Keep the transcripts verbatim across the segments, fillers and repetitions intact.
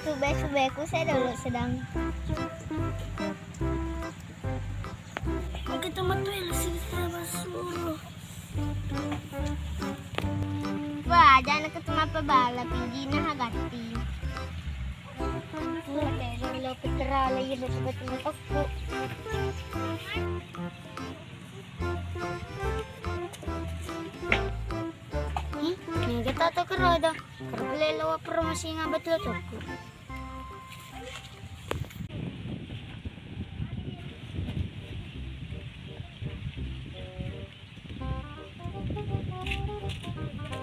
Sube-subeku saya dulu sedang. Kita metu ya, sih, saya basuh. Wah, jangan ketemu apa bala, pinggirnya hagati. Wah, dari lo putra lagi betul-betul toko. Hmm, ini kita tuh keroda. Kerbele lo promosi ngabat lo toko.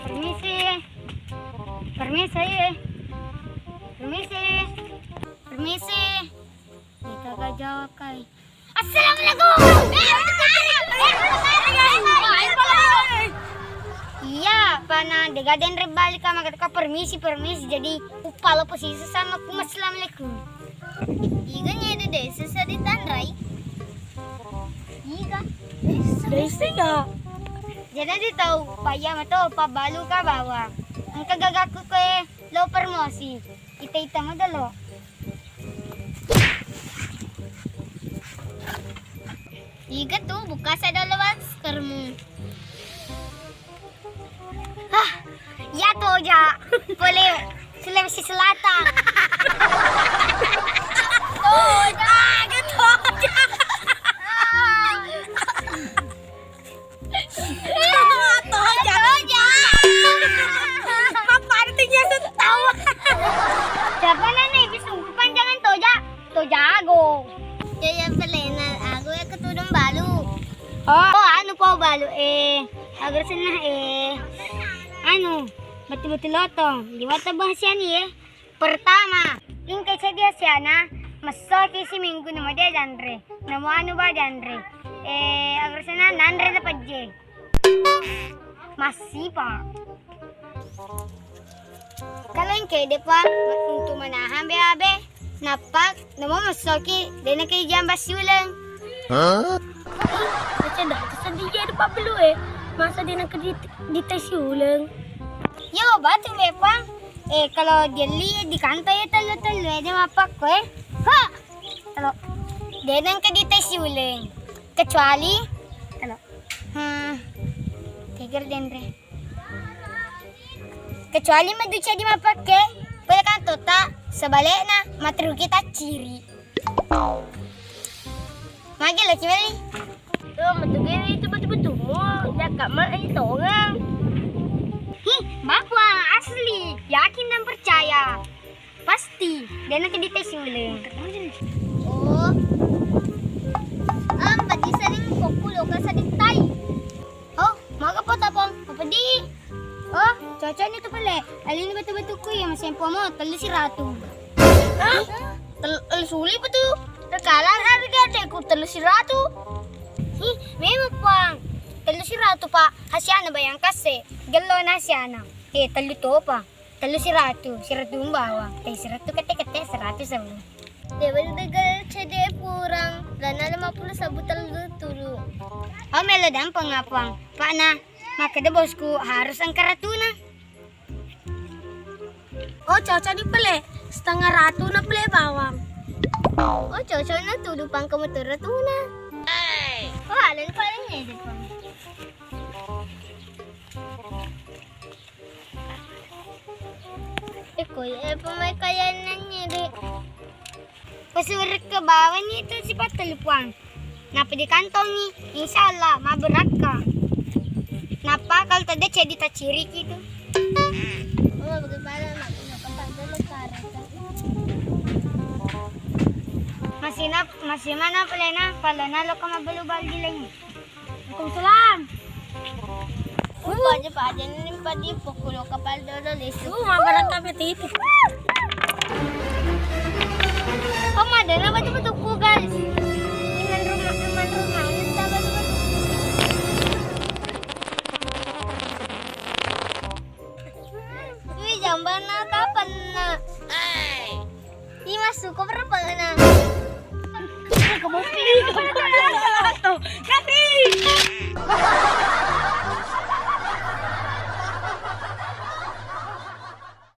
Permisi. Permisi. Permisi. Permisi. Kita gak jawab kai. Assalamualaikum. Iya, pana dega denre balik ka, maka ka permisi, permisi. Jadi upalo posisi sama ku assalamualaikum. Iga nyede desa sa ditanrai. Iga. Desa ya. Jadi tau paya mato pa balu ka bawa. Engka gagaku ke lo promosi. Ita-ita modelo. Iga tu, buka sa dolo maskermu. Ah, ya Toja. Boleh Sulawesi Selatan. Toja, ke Toja. Toja. Toja. Apa artinya setawa? Siapa nana ibu sungguh panjangan Toja? Tojago. Ya, ya, pelena. Aku ya ketudung balu. Oh, anu po balu eh. Agar senah eh. Anu, betul-betul lotong. Di warta bahasiani eh. Pertama, ingke ceddi asiana, messoki siminggu namo de janre, namo anu ba janre. Eh, agrosena nanre na pejje. Massi pa. Kalau ingke de pa, untuk menahan B A B, nappa namo messoki, de na ke jamba siuleng. Hah? Ih, macam dah, sedih jadi pa belu eh. Masa de na ke di, di tes siuleng. Yo, batu be pa. Eh, kalau dielli, eh, di kantoi, eh, tellu-tellu, eh, de mappakko, eh. Ha! Kalau de nengka di tes siuleng. Kecuali, kalau, hmm, tiger denre. Kecuali maduca di mappakke, pole kan tota, sebalikna, matteru kita ciri. Magi laki meli? Tuh, betul itu betul-betul. Jakka ma itu orang. Hi, Bapak asli, yakin dan percaya. Pasti, de na ke di tes siuleng. Oh. Am, bagi sering kokku lo ka sering tai. Oh, maga po tapong. Apa di? Oh, cocok ni tu pale. Alini batu-batuku ya, masempo mo, tellu siratu. Hah? Tel-, eh, suli pa tu. Rekalan harga deku tellu siratu. Hi, memang pang. Tellu siratu pa. Hasiana bayang kase. Gello na hasiana. Eh, tellu topa. Tellu siratu, siratu bawang. Eh, siratu kete-kete, siratu sewu. Dewa degal cede purang, lana lima puluh sabu tellu tulu. Oh, melo dampeng apang. Pak na, makkeda bosku harus engka ratuna. Oh, cocok ni pele. Setengah ratu na pele bawang. Oh, cocok na tudu pangka motor ratuna. Oh, alen paling nyede pang. Eko, eh, pemain kayanannya, Dek. Pasurekka bawani itu sifat telepon. Napa dikantongi? Insya Allah, maberakka. Napa kalau tadi ceddi taciriki itu? Oh, bagaimana nak, nak kepala dulu karet. Masih nap-, masih mana pelena? Kalau nalo kama belu bal di lain. Waalaikumsalam. Upa aja, Pak, aja ini padi pokok lo kapal dulu lesu. Uh, mabarang kami titik. Oh, madana batu-batuku, guys. Iman rumah, iman rumah, ini tak batu-batu. Wih, jambana kapan, Nak? Ih, masuk ke berapa, Nak? Ke mobil. Nanti.